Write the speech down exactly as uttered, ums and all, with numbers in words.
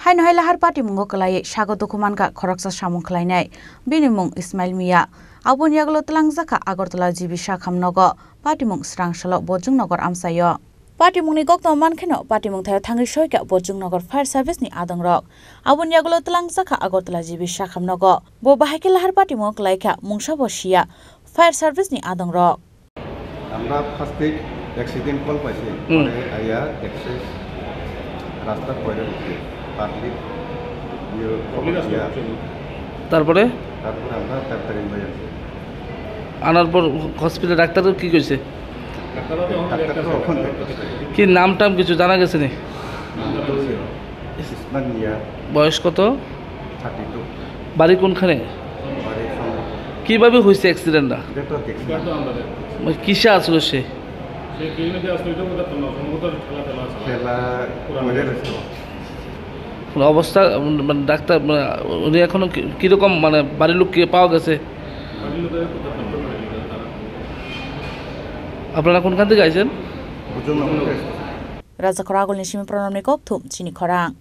Haino hai lahar patimungo kwlaiwi sago dukhu mankha khoroksa samung khlainai, bini mung Ismail Mia. Aboni yagulo twlangjakha Agartala G B Sakham nogo, patimung swrang salo Bojong Nogor amchaio. Patimungni koktwma mankheno patimung thaio thangwi soikha Bojong Nogor Fire Service ni adongrok. Aboni yagulo twlangjakha Agartala G B Sakham nogo. Bo bahai khe lahar patimungo kwlaikha mungsa bo siya Fire Service ni adongrok. আমরা ফার্স্টে accident call পাইছি, হুম। পরে আইয়া দেখছি রাস্তার পরে উঠে পাবলিক ইয়ে খবর দিয়া। তারপরে? তারপরে আমরা ডাক্তার ইমরাজেন্সি। আনার পর হসপিটাল ডাক্তার কি কইছে? ডাক্তার তো এখন ডাক্তার তো দেখছে। ওখান থেকে। কি নাম টাম কিছু জানা গেছে নি? নাম তো ইসমান মিয়া। বয়স কত? Thirty two. বাড়ি কোনখানে? বাড়ি সামনে। কিভাবে হয়েছে অ্যাক্সিডেন্টটা? এটা তো দেখছি না। মানে কিসে আসলো সে? সে ট্রেনে যে আসলো, এটা বোধহয় তোমরা সম্ভবত খেলা টেলা আছে। খেলা করে রয়েছে। মানে অবস্থা, মানে ডাক্তার, মানে উনি এখনো কি-, কিরকম, মানে বাড়ির লোক কি পাওয়া গেছে? বাড়ির লোকের কোথাও কনফার্ম হয়নি, তারা আপনারা কোনখান থেকে আইছেন? বুঝুন না, আমাকে Rajakhor agulni simi Pranamni kokthum chini khorang.